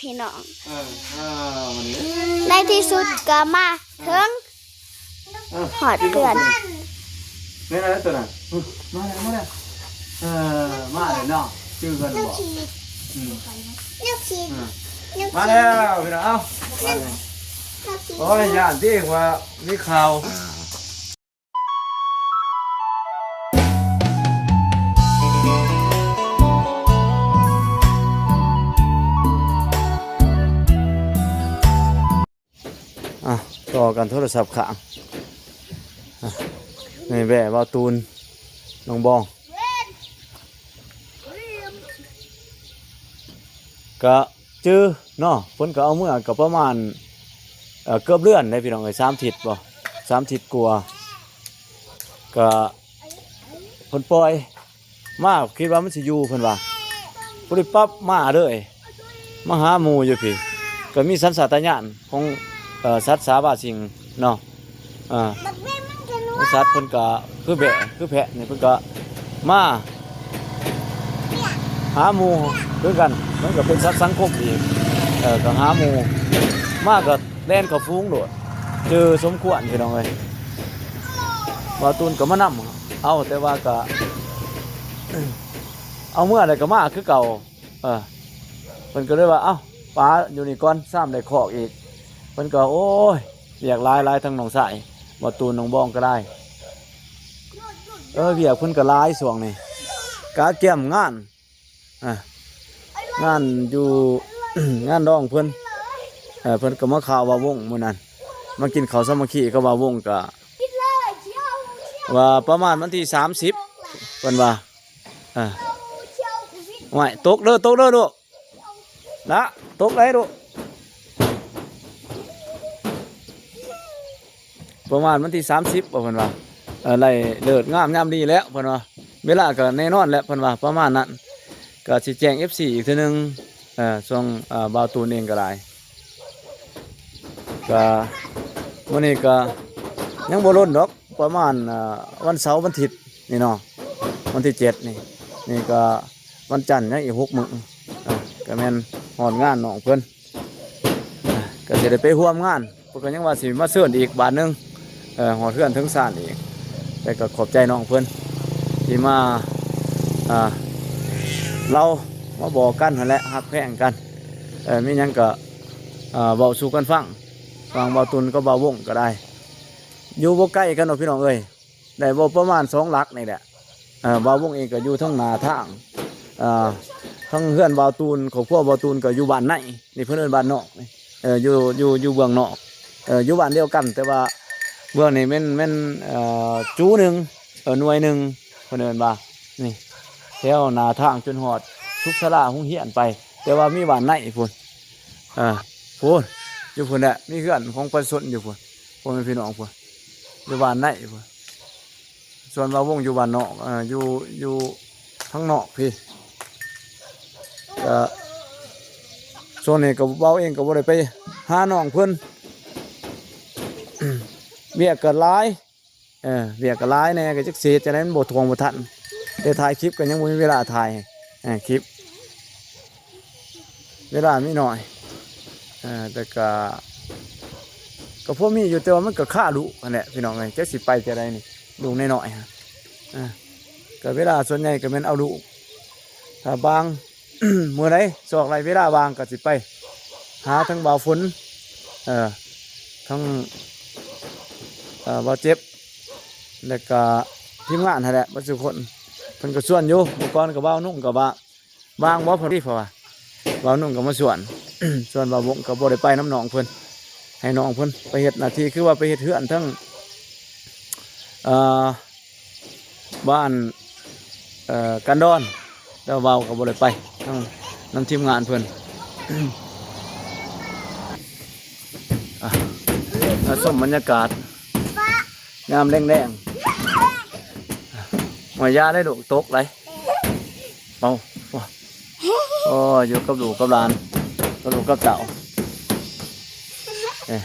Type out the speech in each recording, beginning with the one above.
ພີ່ນ້ອງ ເອີ ເອີ ວັນນີ້ ໃນທີ່ສຸດກໍມາເຖິງ ເອີ ຮອດເຮືອນ ແມ່ນແລ້ວຕົວນັ້ນ ເອີ ມາແລ້ວ ມາແລ້ວ ເອີ ມາແລ້ວເນາະ ຈື່ກັນບໍ່? ອືມ ມາແລ້ວພີ່ນ້ອງ ເອົ້າ ໂອ້ຍ ຢ້ານຕິວ່າມີຂ່າວ. ອ່ະ ຕໍ່ກັນໂທລະສັບຄ້າງ ອ່ະ ນີ້ແວ່ບ່າວຕູນ ນ້ອງບອງ ກະ ຈື່ເນາະ ເພິ່ນກໍເອົາເມືອກໍປະມານ ເອີ ເກືອບເດືອນເດ້ພີ່ນ້ອງເອີຍ ສາມທິດບໍ່ ສາມທິດກວ່າ ກະເພິ່ນປ່ອຍມາ ຄິດວ່າມັນຊິຢູ່ ເພິ່ນວ່າ ບໍ່ໄດ້ປັບມາເລີຍ ມາຫາໝູ່ຢູ່ພີ້ ກໍມີສັນຊາດຕະຍານຂອງ ເອີ ສັດສາບາສິ່ງເນາະ. ອ່າ ສັດເພິ່ນກະຄືແບ້ ຄືແພະນີ້ ເພິ່ນກະມາຫາໝູ່ຄືກັນ ມັນກະເປັນສັດສັງຄົມອີກ ເອີ ກະຫາໝູ່ ມາກະແລ່ນເຂົ້າຝູງໂລດ ຈື່ສົມຄວນພີ່ນ້ອງເອີຍ. ບ່າວຕູນກະມານຳເອົາ ແຕ່ວ່າກະ ເອົາເມືອແລ້ວກະມາຄືເກົ່າ. ເອີ ເພິ່ນກໍເລີຍວ່າ ເອົ້າ ປາຢູ່ນີ້ກ່ອນ ຊ້ຳໄດ້ຄອກອີກ ເພິ່ນກໍ ໂອ້ຍ ວຽກຫຼາຍໆ ທັງນ້ອງຊາຍ ບ່າວຕູນ ນ້ອງບອງກໍໄດ້ ເອີ ວຽກເພິ່ນກໍຫຼາຍຊ່ວງນີ້ ກະກຽມງານ ອ່າ ງານຢູ່ ງານດອງເພິ່ນ ເອີ ເພິ່ນກໍມາຂ່າວບ່າວວົງມື້ນັ້ນ ມາກິນເຂົ້າສາມັກຄີກັບບ່າວວົງ ກະວ່າປະມານວັນທີສາມສິບ ເພິ່ນວ່າ ອ່າ ໂອ້ຍ ຕົກເດີ ຕົກເດີລູກ ລະ ຕົກໄດ້ລູກ ປະມານວັນທີສາມສິບບໍ ເພິ່ນວ່າ ເອີ ໄດ້ເລີກງາມຍາມດີແລ້ວ ເພິ່ນວ່າ ເວລາກໍແນ່ນອນແລ້ວ ເພິ່ນວ່າປະມານນັ້ນ ກໍຊິແຈ້ງເອັບຊີອີກເທື່ອໜຶ່ງ ເອີ ຊ່ວງ ເອີ ບ່າວຕູນເອງກໍໄດ້ ກະມື້ນີ້ກະຍັງບໍ່ດົນດອກ ປະມານ ອ່າ ວັນເສົາວັນທິດນີ້ເນາະ ວັນທີເຈັດນີ້ ນີ້ກະວັນຈັນ ຍັງອີກຫົກມື້ ອ່າ ກະແມ່ນຮອດງານນ້ອງເພິ່ນ ອ່າ ກະຊິໄດ້ໄປຮ່ວມງານ ເພິ່ນກະຍັງວ່າຊິມາເຊີນອີກບາດໜຶ່ງ ເອີ ຮອດເຮືອນເຖິງຊານອີກ ແຕ່ກະຂອບໃຈນ້ອງເພິ່ນທີ່ມາ ອ່າ ເລົ່າມາບອກກັນຫັ້ນແຫຼະ ຮັກແພງກັນ ເອີ ມີຫຍັງກະ ເອີ ເວົ້າສູ່ກັນຟັງ ຫວ່າງບ່າວຕຸນກັບບ່າວວົງກໍໄດ້ ຢູ່ບໍ່ໄກກັນດອກພີ່ນ້ອງເອີຍ ໄດ້ບໍ່ປະມານສອງຫຼັກນີ້ແຫຼະ ເອີ ບ່າວວົງເອງກໍຢູ່ທາງໜ້າທາງ ເອີ ທາງເຮືອນບ່າວຕູນ ຄອບຄົວບ່າວຕູນກໍຢູ່ບ້ານໃນ ນີ້ເພິ່ນເອີ້ນບ້ານນອກນີ້ ເອີ ຢູ່ ຢູ່ ຢູ່ເບື້ອງນອກ ເອີ ຢູ່ບ້ານດຽວກັນ ແຕ່ວ່າເບື້ອງນີ້ແມ່ນ ແມ່ນ ເອີ ຈູໜຶ່ງ ເອີ ໜ່ວຍໜຶ່ງ ເພິ່ນເອີ້ນວ່າ ນີ້ ແຖວໜ້າທາງຈົນຮອດສຸກສາລາໂຮງຮຽນໄປ ແຕ່ວ່າມີບ້ານໃນພຸ້ນ ເອີ ພຸ້ນ ຢູ່ພຸ້ນແຫຼະ ມີເຮືອນຂອງປະຊາຊົນຢູ່ພຸ້ນ ພໍ່ແມ່ພີ່ນ້ອງພຸ້ນ ຢູ່ບ້ານໃນພຸ້ນ ສ່ວນບ່າວວົງຢູ່ບ້ານນອກ ເອີ ຢູ່ ຢູ່ທາງນອກພີ້ ກະຊ່ວງນີ້ກະບ່າວເອງກະບໍ່ໄດ້ໄປຫານ້ອງເພິ່ນ ວຽກກະຫຼາຍ ເອີ ວຽກກະຫຼາຍແດ່ ກະຈັກຊິເຮັດຈັ່ງໃດ ມັນບໍ່ຖ້ວງບໍ່ທັນ ແຕ່ຖ່າຍຄລິບກະຍັງບໍ່ມີເວລາຖ່າຍ ເອີ ຄລິບ ເວລາມີໜ້ອຍ ເອີ ແຕ່ກະ ກະພໍມີຢູ່ ແຕ່ວ່າມັນກະຄາລູກຫັ້ນແຫຼະພີ່ນ້ອງເອີຍ ຈັກຊິໄປຈັ່ງໃດນີ້ ລູກນ້ອຍໆ ຮະ ເອີ ກະເວລາສ່ວນໃຫຍ່ກະແມ່ນເອົາລູກ ຖ້າບາງມື້ໃດຊອກໄດ້ເວລາວ່າງກະຊິໄປຫາທັງບ່າວຝົນ ເອີ ທັງ ເອີ ບ່າວເຈັບ ແລ້ວກະທີມງານຫັ້ນແຫຼະ ເບິດສູ່ຄົນ ເພິ່ນກະຊວນຢູ່ ມື້ກ່ອນກະບ່າວນຸ່ງກະວ່າ ວ່າງບໍ່ພໍດີ ເພາະວ່າບ່າວນຸ່ງກໍມາຊວນ ຊວນບ່າວວົງກໍບໍ່ໄດ້ໄປນຳນ້ອງເພິ່ນ ໃຫ້ນ້ອງເພິ່ນໄປເຮັດໜ້າທີ່ ຄືວ່າໄປເຮັດເຮືອນທາງ ເອີ ບ້ານ ເອີ ກັນດອນ ແລ້ວບ່າວກໍບໍ່ໄດ້ໄປນຳ ນຳທີມງານເພິ່ນ ອ່ະ ມາຊົມບັນຍາກາດຍາມແລງໆ ໂອ້ຍ ຢ່າເດ້ລູກ ຕົກໄດ ເອົາ ໂອ້ ຢູ່ກັບລູກກັບຫຼານ ກັບລູກກັບເຕົ້າ ເອີ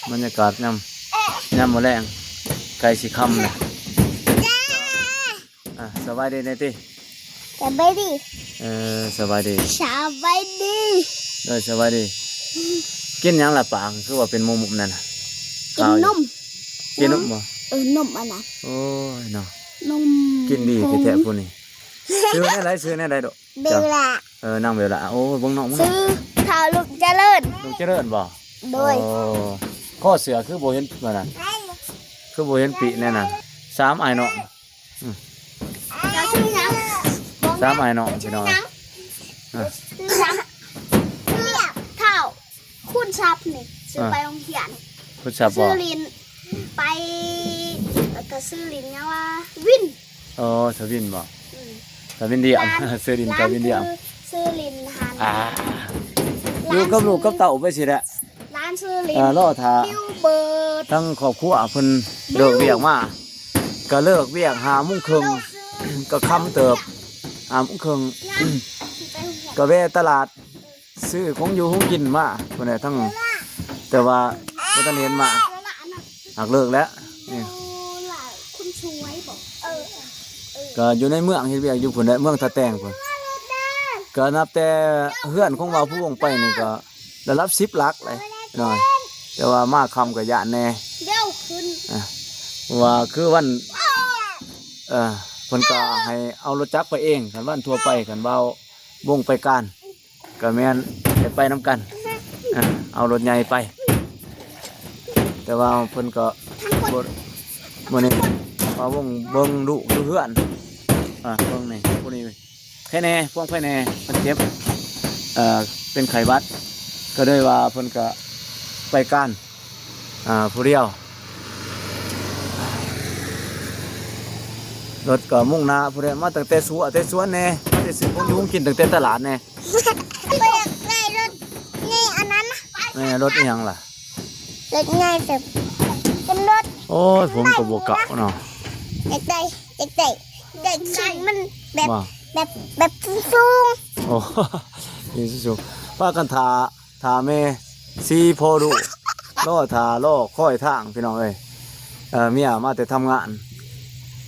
ບັນຍາກາດຍາມ ຍາມມື້ແລງ ໃກ້ຊິຄ່ຳແລ້ວ ອ່າ ສະບາຍດີແດ່ຕິ ສະບາຍດີ ເອີ ສະບາຍດີ ສະບາຍດີ ໂດຍ ສະບາຍດີ. ກິນຫຍັງລະປາກ ຄືວ່າເປັນມຸມໆນັ້ນນະ? ກິນນົມ. ກິນນົມບໍ່? ເອີ ນົມອັນນັ້ນ. ໂອ້ຍເນາະ ນົມ ກິນດີແທ້ໆຜູ້ນີ້. ຊື່ແນວໃດ? ຊື່ແນວໃດໂດ? ເບລລາ. ເອີ ນາງເບລລາ. ໂອ້ຍ ເບິ່ງນ້ອງ ຊື່ທ້າວລຸງຈະເລີນ. ລຸງຈະເລີນບໍ່? ໂດຍ. ໂອ້ ຄໍເສື້ອຄືບໍ່ເຫັນອັນນັ້ນ ຄືບໍ່ເຫັນປີກແນວນັ້ນ. ສາມອ້າຍນ້ອງ. ອືມ ເຈົ້າຊື່ຫຍັງ? ສາມອ້າຍນ້ອງພີ່ນ້ອງ. ເຈົ້າຊື່ຫຍັງ? ອາ ຊື່ຫຍັງ? ທ້າວຄູນຊັບນີ້ ຊື່ ອາ ໄປໂຮງຮຽນ. ຄູນຊັບບໍ່? ຊື່ລິນ ໄປ ແລ້ວກໍຊື່ລິນຫຍັງວະ? ວິນ. ອໍ ສະວິນບໍ່? ອືມ ສະວິນດຽມ. ຊື່ລິນ ສະວິນດຽມ ຊື່ລິນຫັ້ນ. ອ່າ ຢູ່ກັບລູກກັບເຕົ້າໄປຊີ້ແຫຼະ. ຫຼານຊື່ລິນ ເອີ ລໍຖ້າ ບິວເບີດ ທັງຄອບຄົວເພິ່ນເລີກວຽກມາ ກໍເລີກວຽກຫ້າໂມງເຄິ່ງ ກໍຄ່ຳເຕີບ ຫ້າໂມງເຄິ່ງ ກໍແວ່ຕະຫຼາດ ຊື້ຂອງຢູ່ຂອງກິນມາພຸ້ນແຫຼະ. ທັງ ແຕ່ວ່າບໍ່ທັນເຫັນມາ ຫາກເລີກແລ້ວນີ້. ກໍຢູ່ໃນເມືອງ ເຮັດວຽກຢູ່ພຸ້ນແຫຼະ ເມືອງທ່າແຕງພຸ້ນ. ກໍນັບແຕ່ເຮືອນຂອງວ່າຜູ້ວົງໄປນີ້ກໍ ລະດັບສິບຫຼັກເລີຍເນາະ ແຕ່ວ່າມາຄ່ຳກໍຢ້ານແດ່ ດຽວຂຶ້ນ ອ່າ ເພາະວ່າຄືວັນ ເອີ ເພິ່ນກໍໃຫ້ເອົາລົດຈັກໄປເອງ. ຄັນວັນທົ່ວໄປ ຄັນວ່າວົງໄປການ ກໍແມ່ນໄດ້ໄປນຳກັນ ອ່າ ເອົາລົດໃຫຍ່ໄປ. ແຕ່ວ່າເພິ່ນກໍບໍ່ ມື້ນີ້ວ່າວົງເບິ່ງລູກຢູ່ເຮືອນ ອ່າ ເບິ່ງນີ້ ຜູ້ນີ້ ໄຂ້ແດ່ ພວງໄພແດ່ ມັນເຈັບ ເອີ ເປັນໄຂ້ຫວັດ ກໍເລີຍວ່າເພິ່ນກໍໄປການ ອ່າ ຜູ້ດຽວ. ລົດກໍມຸ່ງໜ້າຜູ້ດຽວ ມາຕັ້ງແຕ່ສວນ ແຕ່ສວນແດ່ ມາແຕ່ຊື້ຂອງຢູ່ຂອງກິນ ຕັ້ງແຕ່ຕະຫຼາດແດ່. ຂ້ອຍຢາກໄດ້ລົດໃຫຍ່ອັນນັ້ນນະ. ແມ່ ລົດອີ່ຫຍັງລະ? ລົດໃຫຍ່ເຕີບ ເປັນລົດ ໂອ້ຍ ຜົມກໍບໍ່ເກົ່າເນາະ. ຢາກໄດ້ ຢາກໄດ້ ຢາກຂີ່ມັນແບບ ບໍ່ ແບບ ແບບສູງໆ. ໂອ້ ມີສູງໆ. ພາກັນຖ້າ ຖ້າແມ່ສີ່ພໍ່ລູກ ລໍຖ້າລໍຄອຍທາງ ພີ່ນ້ອງເອີຍ. ເອີ ເມຍມາແຕ່ທຳງານ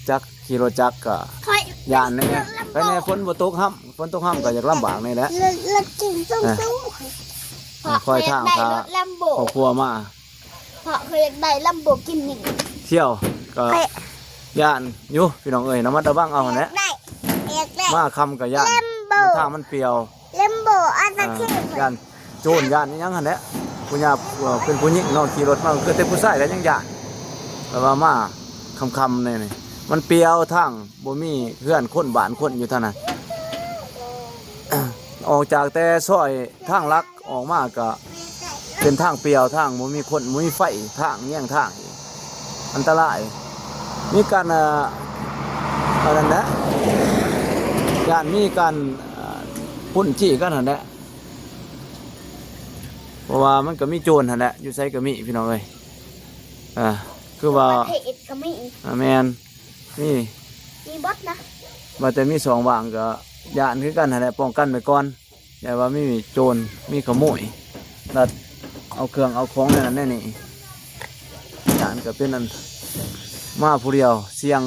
ຈັກ ຂີ່ລົດຈັກກໍຢ້ານແດ່. ໄປແດ່ ຝົນບໍ່ຕົກຫ້ຳ ຝົນຕົກຫ້ຳກໍຢາກລຳບາກແດ່ແຫຼະ. ລົດ ລົດຂີ່ສູງໆ ເອີ ຄອຍທາງຖ້າຄອບຄົວມາ. ເພາະຂ້ອຍຢາກໄດ້ລຳໂບກິນນີ ທ່ຽວກໍຢ້ານຢູ່ ພີ່ນ້ອງເອີຍ ລະມັດລະວັງເອົາຫັ້ນແຫຼະ. ຢາກໄດ້ ຢາກໄດ້ ມາຄ່ຳກໍຢ້ານ ລຳໂບ ທາງມັນປ່ຽວ ລຳໂບ ອາດຈະ ອ່າ ຂີ່ ຢ້ານໂຈນ ຢ້ານອີ່ຫຍັງຫັ້ນແຫຼະ. ຜູ້ຍາ ເປັນຜູ້ຍິງເນາະ ຂີ່ລົດມາ ຄືແຕ່ຜູ້ຊາຍກໍຍັງຢ້ານ ແຕ່ວ່າມາຄ່ຳໆແນວນີ້ ມັນປ່ຽວທາງ ບໍ່ມີເຮືອນຄົນບ້ານຄົນຢູ່ທາງນັ້ນ. ອອກຈາກແຕ່ຊອຍທາງຫຼັກອອກມາກໍເປັນທາງປ່ຽວ ທາງບໍ່ມີຄົນ ບໍ່ມີໄຟ ທາງແຍງທາງອີກ ອັນຕະລາຍ. ມີການ ເອີ ອັນນັ້ນແຫຼະ ຢ້ານມີການ ເອີ ປຸ້ນຈີ້ກັນຫັ້ນແຫຼະ ເພາະວ່າມັນກໍມີໂຈນຫັ້ນແຫຼະ ຢູ່ໃສກໍມີ ພີ່ນ້ອງເອີຍ. ອ່າ ຄືວ່າ ປະເທດກໍມີ ອ່າ ແມ່ນ ມີ ມີເບິດນະ ວ່າແຕ່ມີຊ່ອງວ່າງກໍຢ້ານຄືກັນຫັ້ນແຫຼະ ປ້ອງກັນໄວ້ກ່ອນ. ແຕ່ວ່າມີໂຈນ ມີຂະໂມຍ ລັກເອົາເຄື່ອງເອົາຂອງແນວນັ້ນແນວນີ້ ຢ້ານກໍເປັນອັນ ມາຜູ້ດຽວ ສ່ຽງ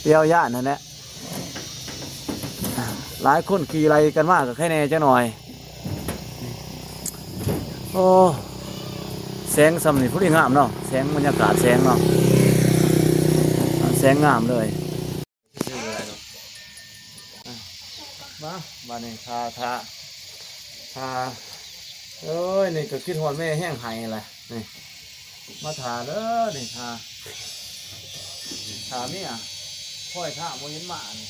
ດຽວຢ້ານຫັ້ນແຫຼະ. ຫຼາຍຄົນຂີ່ໄລ່ກັນມາກໍໃຄແດ່ຈັກໜ່ອຍ. ໂອ້ ແສງຊ່ຳນີ້ພໍດີງາມເນາະ ແສງບັນຍາກາດແສງເນາະ ແສງງາມເລີຍ. ມາ ບາດນີ້ຖ້າ ຖ້າ ຖ້າ ໂອ້ຍ ນີ້ກໍຄິດຮອດແມ່ແຮງໄຫ້ລະ ນີ້ ມາຖ້າເດີ ນີ້ຖ້າ ຖ້າເມຍ ຄອຍຖ້າບໍ່ເຫັນມານີ້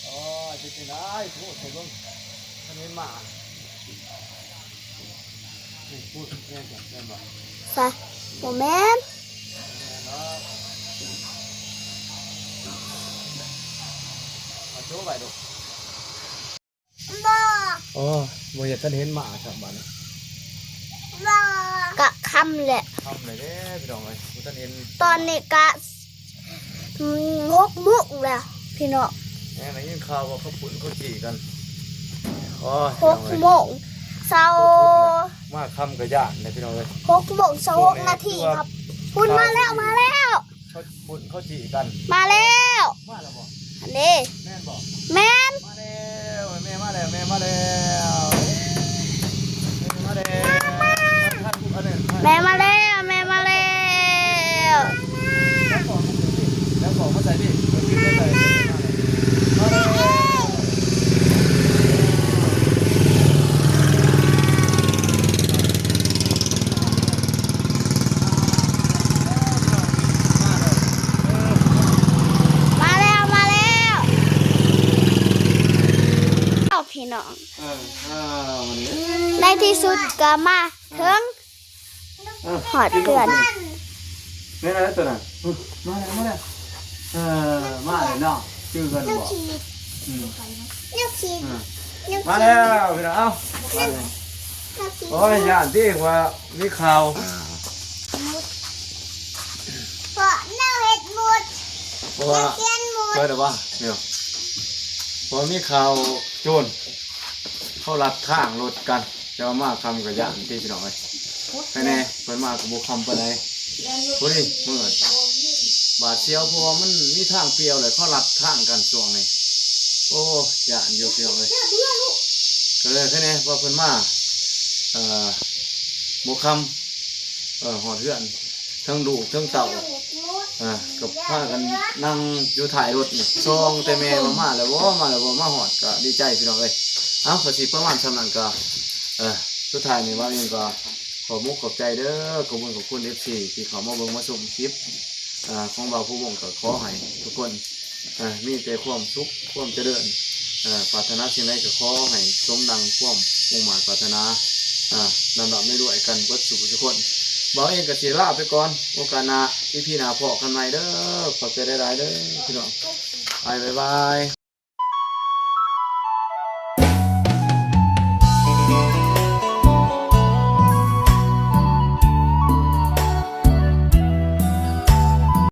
ໂອ້ຍ ເປັນຈັ່ງໃດ ໂທດໃສ່ເບິ່ງ ຄັນເຫັນມາ ນີ້ ພຸ້ນ ແມ່ນບໍ່ ແມ່ນບໍ່? ໃສ ບໍ່ແມ່ນ ບໍ່ແມ່ນດອກ ເອົາໂຈໄວ້ດູ. ບໍ່ ໂອ້ ບໍ່ເຫັນ ທັນເຫັນໝາຊ້ຳບາດນີ້ ບໍ່ ກະຄ່ຳແຫຼະ ຄ່ຳແລ້ວເດ້ພີ່ນ້ອງເອີຍ ບໍ່ທັນເຫັນ ຕອນນີ້ກະ ອືມ ຫົກໂມງແລ້ວພີ່ນ້ອງ ແມ່ນໄດ້ຍິນຂ່າວວ່າເຂົາປຸ້ນເຂົາຈີ້ກັນ ໂອ້ຍ ຫົກໂມງເຊົ້າ ມາຄ່ຳກະຢ້ານເດ້ພີ່ນ້ອງເອີຍ ຫົກໂມງຊາວຫົກນາທີ ພຸ້ນມາແລ້ວ ມາແລ້ວ ເຂົາປຸ້ນເຂົາຈີ້ກັນ ມາແລ້ວ ມາແລ້ວບໍ່ ອັນນີ້ ແມ່ນບໍ່ ແມ່ນ ມາແລ້ ແມ່ມາແລ້ວ ແມ່ມາແລ້ວ ແມ່ມາແລ້ວ ແມ່ມາແລ້ວ ແລ້ວຂອງມາໃສ່ພີ່ ເອົາປີ້ມາໃສ່ ມາແລ້ວ ມາແລ້ວ ມາແລ້ວ ເອົາ ພີ່ນ້ອງ ເອີ ເອີ ໃນທີ່ສຸດກໍມາເຖິງ ເອີ ຮອດເຮືອນ ແມ່ນແລ້ວຕົວນັ້ນ ເອີ ມາແລ້ວ ມາແລ້ວ ເອີ ມາແລ້ວເນາະ ຈື່ກັນບໍ່ ອືມ ມາແລ້ວ ພີ່ນ້ອງ ເອົ້າ ມາແລ້ວ ໂອ້ຍ ຢ້ານຕິວ່າມີຂ່າວ ເພາະແນວເຮັດໝົດ ເພາະວ່າ ເຮັດເຮືອນໝົດ ເອີ ແຕ່ວ່າ ເນາະ ເພາະມີຂ່າວໂຈນ ເຂົາລັດທາງລົດກັນ ແຕ່ວ່າມາຄ່ຳກໍຢ້ານຕິ ພີ່ນ້ອງເອີຍ ໃຄແນ່ ເພິ່ນມາກໍບໍ່ຄ່ຳປານໃດ ພໍດີມືດ ບາດສຽວ ເພາະວ່າມັນມີທາງປ່ຽວ ແລ້ວເຂົາລັດທາງກັນຊ່ວງນີ້ ໂອ້ ຢ້ານຢູ່ ພີ່ນ້ອງເອີຍ ກໍເລີຍໃຄແນ່ ເພາະເພິ່ນມາ ເອີ ບໍ່ຄ່ຳ ເອີ ຮອດເຮືອນ ທັງລູກທັງເຕົ້າ ເອີ ກໍພາກັນນັ່ງຢູ່ທ້າຍລົດນີ້ ສ່ອງແຕ່ແມ່ວ່າມາແລ້ວບໍ່ ມາແລ້ວບໍ່ ມາຮອດກໍດີໃຈ ພີ່ນ້ອງເອີຍ ເອົ້າ ກໍຊິປະມານສ່ຳນັ້ນ ກໍ ເອີ ສຸດທ້າຍນີ້ ບ່າວເອງກໍຂໍມຸກຂອບໃຈເດີ ຂອບຄຸນຂອບຄຸນ ເອັຟຊີ ທີ່ເຂົ້າມາເບິ່ງມາຊົມຄລິບ ເອີ ຂອງບ່າວພູວົງ ກໍຂໍໃຫ້ທຸກຄົນ ເອີ ມີແຕ່ຄວາມສຸກຄວາມຈະເລີນ ເອີ ປາດຖະໜາສິ່ງໃດກໍຂໍໃຫ້ສົມດັ່ງຄວາມມຸ່ງມາດປາດຖະໜາ ເອີ ລ່ຳໆລວຍໆກັນເບິດສູ່ທຸກຄົນ ບ່າວເອງກໍຊິລາໄປກ່ອນ ໂອກາດໜ້າ ອີພີໜ້າພໍ້ກັນໃໝ່ເດີ ຂອບໃຈຫຼາຍໆເດີ ພີ່ນ້ອງ ບາຍບາຍ.